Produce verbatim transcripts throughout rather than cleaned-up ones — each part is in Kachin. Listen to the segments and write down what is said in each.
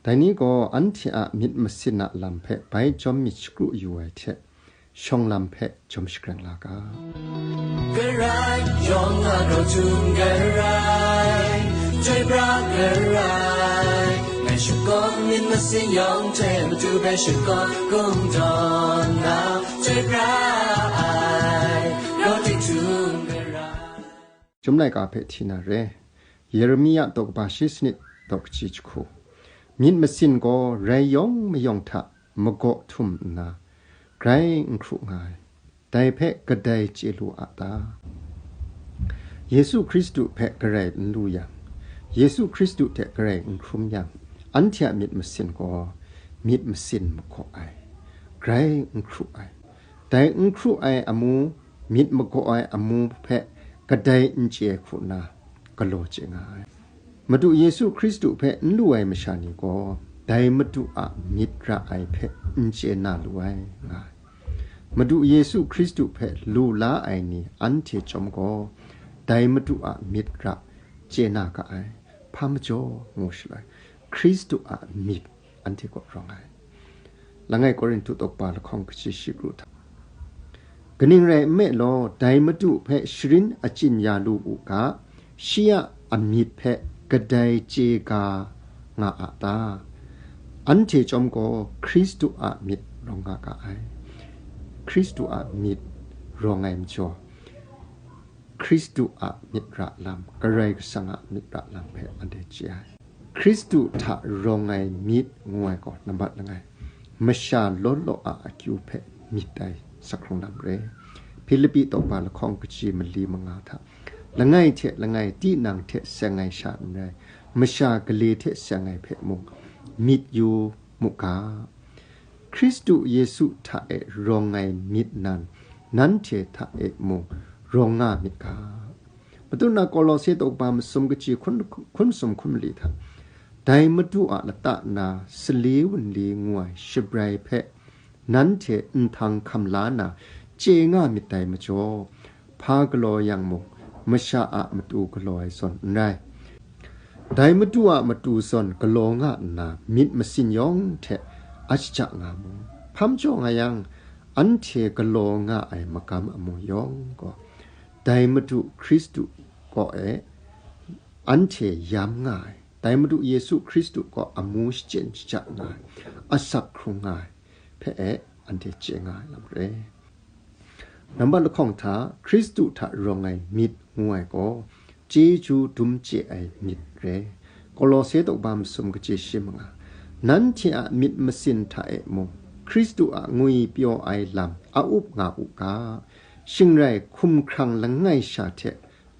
Dai ni gaw anhte a myit masin a lam hpe bai jawm myit shakru yu ai hte, shawng lam hpe jawm shagrang la ga. Karai yawng a rau htum karai, chyoi pra karai, ngai shakawn myit masin yawng hte matu bai shakawn kungdawn na, chyoi pra ai, rau htum karai. Chyum laika hpe hti na re. Yeremia daw kaba shi sanit daw kaji jahku. Myit masin gaw rai yawng mayawng hta magaw htum nna, grai n hkru nga ai. Dai hpe kadai chye lu a ta? Yesu Hkristu hpe garai n lu yang, Yesu Hkristu hte garai n hkrum yang, anhte a myit masin gaw myit masin magaw ai, grai n hkru ai. Dai n hkru ai amu, myit magaw ai amu hpe kadai n chye hku nna galaw chye nga ai. Madu Yesu Hkristu hpe n lu ai masha ni gaw, dai Madu a myit ra ai hpe n chye na lu ai, nga ai. Madu Yesu Hkristu hpe lu la ai ni anhte chyawm gaw, dai Madu a myit ra chye na ga ai. Hpa majaw ngu shaloi, Hkristu a myit anhte kaw rawng ai. Langai Korinhtu daw kaba lahkawng kaji shi kru hta. Kaning rai nme law, dai Madu hpe sharin achyin ya lu u ga, shi a amyit hpe kadai chye ga nga a ta? Anhte chyawm gaw Hkristu a myit rawng nga ga ai. Hkristu a myit rawng ai majaw, Hkristu a myit ra lam, Karai Kasang a myit ra lam hpe anhte chye ai. Hkristu hta rawng ai myit ngu ai gaw, nambat langai, masha law law a akyu hpe myit ai sak hkrung lam re. Hpilipi daw kaba lahkawng kaji mali manga hta, langai hte langai tinang hte seng ai sha n rai, masha gale hte seng ai hpe mung myit yu mu ga. Hkristu Yesu hta e rawng ai myit nan, nanhte hta e mung rawng nga myit ga. Madu na Kolose daw kaba masum kaji hkun, hkun sum hkun mali hta, dai Madu a lata na sali wunli ngu ai shabrai hpe nanhte nhtang hkam la na chye nga myit dai majaw, hpa galaw yang mung, masha a matu galaw ai zawn n rai. Dai Madu a matu zawn galaw nga nna, myit masin yawng hte a shaja nga mu. Hpa majaw nga yang, anhte galaw nga ai magam amu yawng gaw, dai Madu Hkristu kaw e anhte yam nga ai, dai Madu Yesu Hkristu kaw amu shachyen shaja nga ai, asak hkrung nga ai hpe e anhte chye nga ai lam re. Nambat lahkawng hta, Hkristu hta rawng ai myit ngu ai gaw, chyeju dum chye ai myit re. Kolose daw kaba masum kaji shi manga, nanhte a myit masin hta e mung, Hkristu a ngwipyaw ai lam a up nga u ga, shing rai hkumhkrang langai sha hte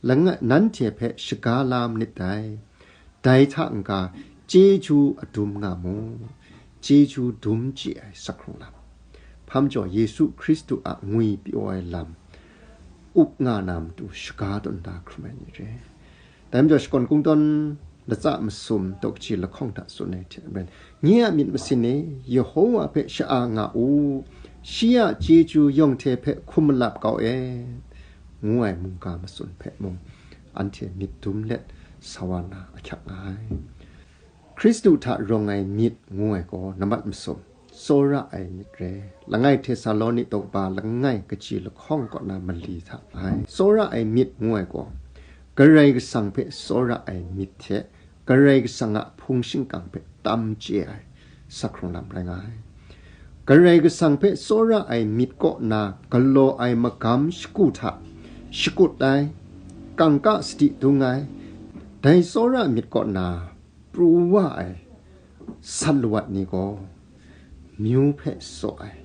langai, nanhte hpe shaga la manit dai. Dai hta n-ga chyeju a dum nga mu, chyeju dum chye ai sak hkrung lam. Hpa majaw Yesu Hkristu a ngwipyaw ai lam up nga na matu shaga tawn da hkrum ai ni re. Dai majaw shakawn kungdawn latsa masum daw kaji lahkawng hta tsun ai hte maren, nye a myit masin e, Yehowa hpe sha-a nga u, shi a chyeju yawng hte hpe hkum malap kau e, ngu ai mungga matsun hpe mung, anhte myit dum let sa wa na ahkyak nga ai. Hkristu hta rawng ai myit ngu ai gaw, nambat masum, tsawra ai myit re. Langai Htesaloni daw kaba langai kaji lahkawng kaw na mali hta ai. Tsawra ai myit ngu ai gaw, Karai Kasang hpe tsawra ai myit hte Karai Kasang a hpung shingkang hpe tam chye ai sak hkrung lam rai nga ai. Karai Kasang hpe tsawra ai myit kaw na galaw ai magam shagu hta shakut ai, kangka sadi dung ai, dai tsawra myit kaw na pru wa ai sat lawat ni gaw, myu hpe tsaw ai,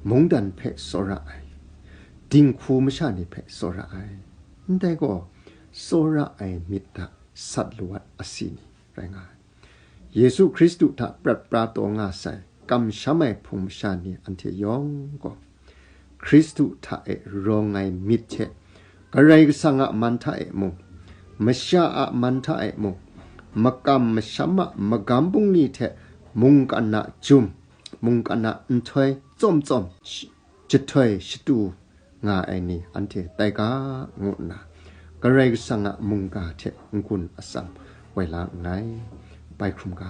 mungdan hpe tsawra ai, dinghku masha ni hpe tsawra ai, ndai gaw tsawra ai myit hta sat lawat asi ni rai nga ai. Yesu Hkristu hta prat pra taw nga sai, kamsham ai hpung masha ni anhte yawng gaw, Hkristu hta e rawng ai myit hte, Karai Kasang a man hta e mung, masha a man hta e mung, makam masham a magam bungli hte mungkan a jum, mungkan a nhtoi tsawm tsawm, jahtoi shatu nga ai ni anhte tai ga ngu nna, Karai Kasang a mungga hte n-gun atsam woi la nngai. Bai hkrum ga.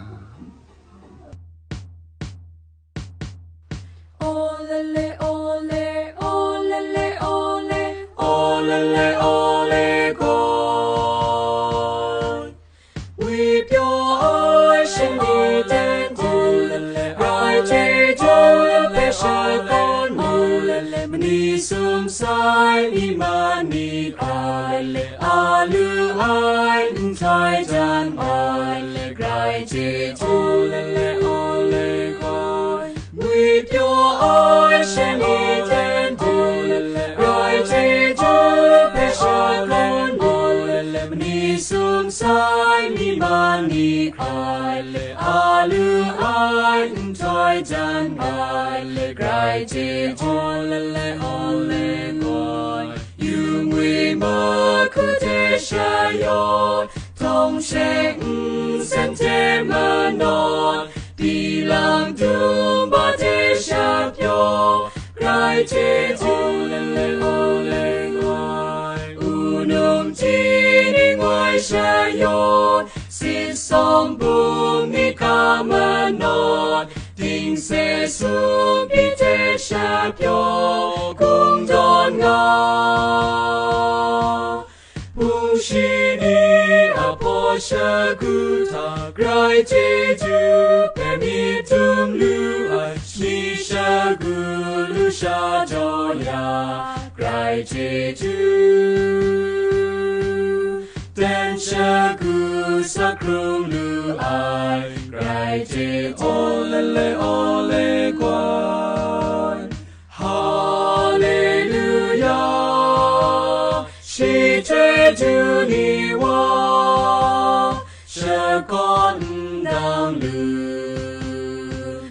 Myi man ni hkrai a lu ai, nhtoi jan ai, Karai Jesu, ngwi pyaw ai shani ten du, Karai Jesu hpe shakawn du, mani sum sai myi man ni hkrai a lu ai, nhtoi jan ai, Karai Jesu, yu ngwi mahku hte shayawn, htawng she nsen hte manawn, di lang dum ba hte shapyaw, Karai Jesu, u num hti ning wai shayawn, sit sawm bung ni ka manawn, dingse sumpi hte shapyaw kungdawn nga. Hpung shi ni a hpaw shagu hta, Karai Jesu hpe myit dum lu ai, shani shagu lusha jaw ya, Karai Jesu ten shagu sa hkrung lu ai, Karai Jesu, ole, ole, grai. Haleluya, shi hte du ni wa, shakawn n dang lu,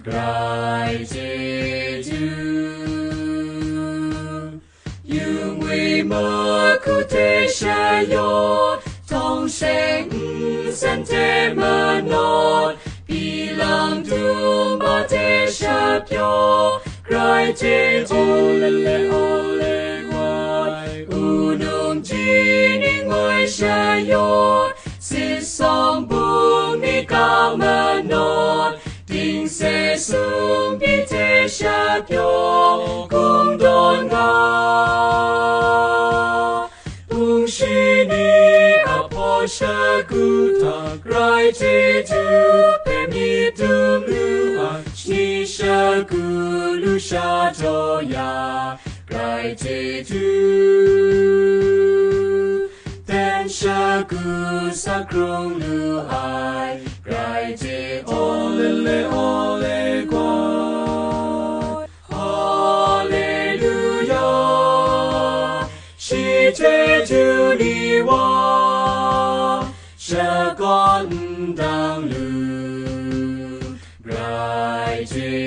Karai Jesu. Yu ngwi mahku hte shayawn, htawng she nsen hte manawn, di lang dum ba hte shapyaw, Karai Jesu, ole, ole, grai. U num hti ning wai shayawn, sit sawm bung ni ka manawn, dingse sumpi hte shapyaw kungdawn nga. Hpung shi ni a hpaw shagu hta, Karai Jesu hpe myit dum lu ai, shani shagu lusha jaw ya, Karai Jesu ten shagu sa hkrung lu ai, Karai Jesu, ole, ole, grai. Haleluya, shi hte du ni wa, shakawn n dang lu, Karai Jesu.